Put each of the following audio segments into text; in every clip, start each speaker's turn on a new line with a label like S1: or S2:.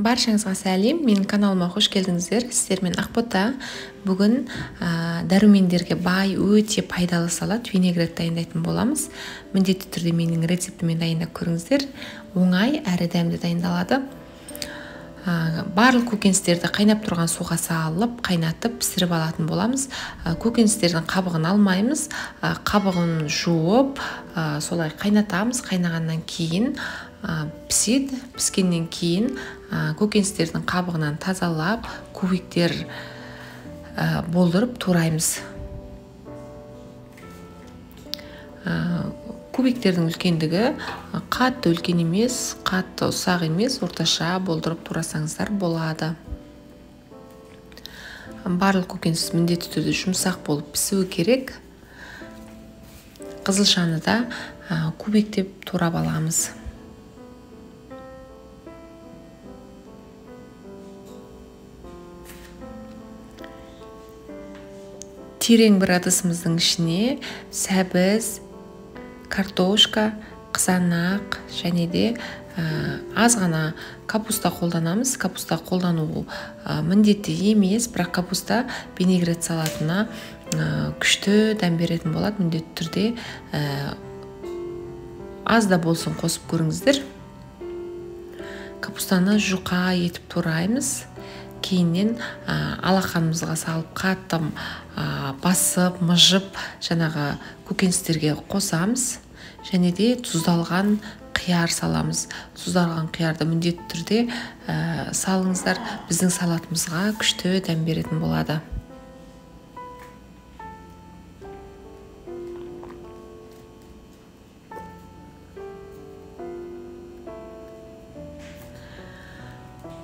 S1: Баршаңызға сәлем, менің каналыма қош келдіңіздер. Сіздермен Ақбота. Бүгін дәрумендерге бай, өте пайдалы салат винегрет дайындайтын боламыз. Міндетті түрде менің рецептіммен дайындап көріңіздер. Оңай әрі дәмді дайындалады. Барлық көкөністерді қайнап тұрған суға салып, қайнатып, пісіріп алатын боламыз. Көкөністердің қабығын алмаймыз, қабығын жуып, солай қайнатамыз. Қайнағаннан кейін піседі. Піскеннен кейін көкөністердің қабығынан тазалап, кубиктер болдырып тураймыз. Кубиктердің үлкендігі қатты үлкен емес, қатты ұсақ емес, орташа болдырып турасаңыздар болады. Барлық көкөніс міндетті түрде жұмсақ болып пісуі керек. Қызылшаны да кубиктеп турап аламыз. Терең бір ыдысымыздың ішіне сәбіз, картошка, қызанақ және де аз ғана капуста қолданамыз. Капуста қолдану міндетті емес, бірақ капуста винегрет салатына күшті дәм беретін болады. Міндетті түрде аз да болсын қосып көріңіздер. Капустаны жұқа етіп тураймыз. Кейіннен алақанымызға салып қатты басып, мыжып, жаңағы көкөністерге қосамыз. Және де тұздалған қияр саламыз. Тұздалған қиярды міндетті түрде салыңыздар. Біздің салатымызға күшті дәм беретін болады.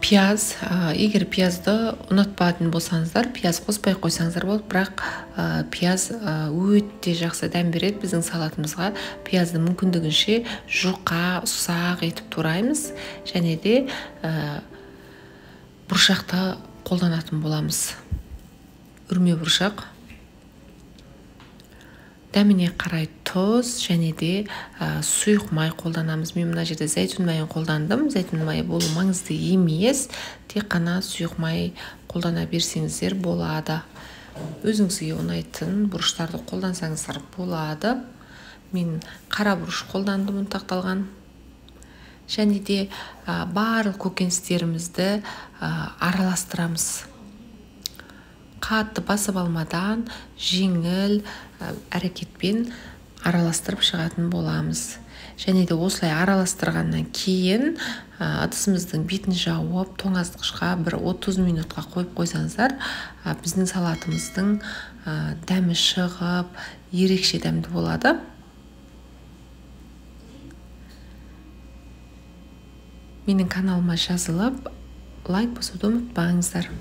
S1: Пияз, егер пиязды ұнатпайтын болсаңыздар, пияз қоспай қойсаңыздар болады, бірақ пияз өте жақсы дәм береді біздің салатымызға. Пиязды мүмкіндігінше жұқа, ұсақ етіп тураймыз және де бұршақты қолданатын боламыз. Үрме бұршақ. Дәміне қарай тұз және де сұйық май қолданамыз. Мен мына жерде зәйтүн майын қолдандым. Зәйтүн майы болу маңызды емес, тек қана сұйық май қолдана берсеңіздер болады. Өзіңізге ұнайтын бұрыштарды қолдансаңыздар болады. Мен қара бұрыш қолдандым, ұнтақталған. Және де барлық көкөністерімізді араластырамыз. Қатты басып алмадан жеңіл әрекетпен араластырып шығатын боламыз. Және де осылай араластырғаннан кейін ыдысымыздың бетін жауып, тоңазытқышқа бір 30 минутқа қойып қойсаңыздар, біздің салатымыздың дәмі шығып, ерекше дәмді болады. Менің каналыма жазылып, лайк басуды ұмытпаңыздар.